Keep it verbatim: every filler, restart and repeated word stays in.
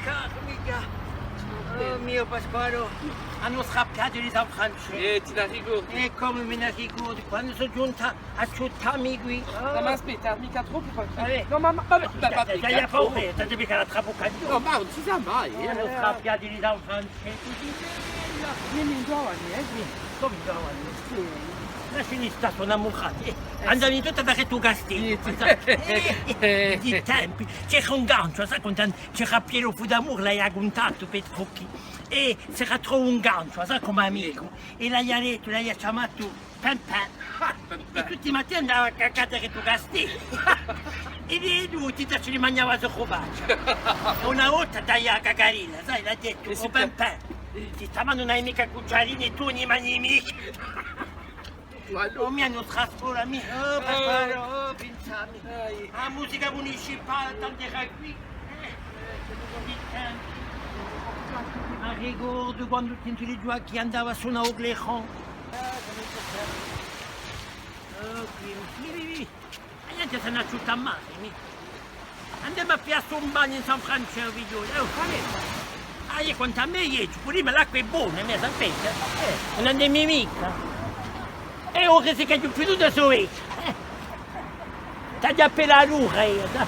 Carmita! Oh mio Pasqualò, anu strappiatu li San Francescu. Eh, ti n'arricordi? È cumu mi n'arricordu, quandu sò ghjunta à ciuttà mi quì. Nò, ma aspetta, micca troppu, perchè... Nò, ma, ma, ma, ma, ma, micca troppu. T'ai paura, t'ai micca l'altra bucca. Nò, ma ùn si sà mai, eh. Anu strappiatu li San Francescu. Sì, bella. Mì, mì, ghjovani, eh? Mì, cumu ghjovani? Sì. Lasciali stà, sò innamurati, eh. Andavani tutti daretu u castellu. Sì, sì. Eh, di tempi. C'era un gancio, sai, quandu c'era Piero Fudamur, l'avia cuntatu Petrucci. È s'era trovu un gancio, sai, cum'è amicu. È l'avia dettu, l'avia chjamatu Pempè. È tutti i matini andava à cacà daretu u castellu. È veduti, ci li manghjava sottu à a faccia. È una volta dai a cacarina, sai, l'hà dettu: "O Pempè, ti stamannu ùn hai micca cucciarini, tù ùn li manghji micca." O mì, anu trascuratu mi, oh, Pasqualò, oh, pinsami. A musica municipale, tandu era quì. Eh, mi ricordu quandu tintu di Gioacchì andava à sunà u clairon. Oh, quì, quì, quì, quì. A ghjente s'hè nasciuta male, mì. Andemu à piglià un bagnu in San Francescu, figlioli, oh. Ah, eiu quant'à mè, eiu, prima l'acqua hè bona, mì, sapete? Eh, ùn andemu micca. È ora sì chì aghju pigliatu da suvecchia, eh. T'aghju appena l'ora eiu, dai.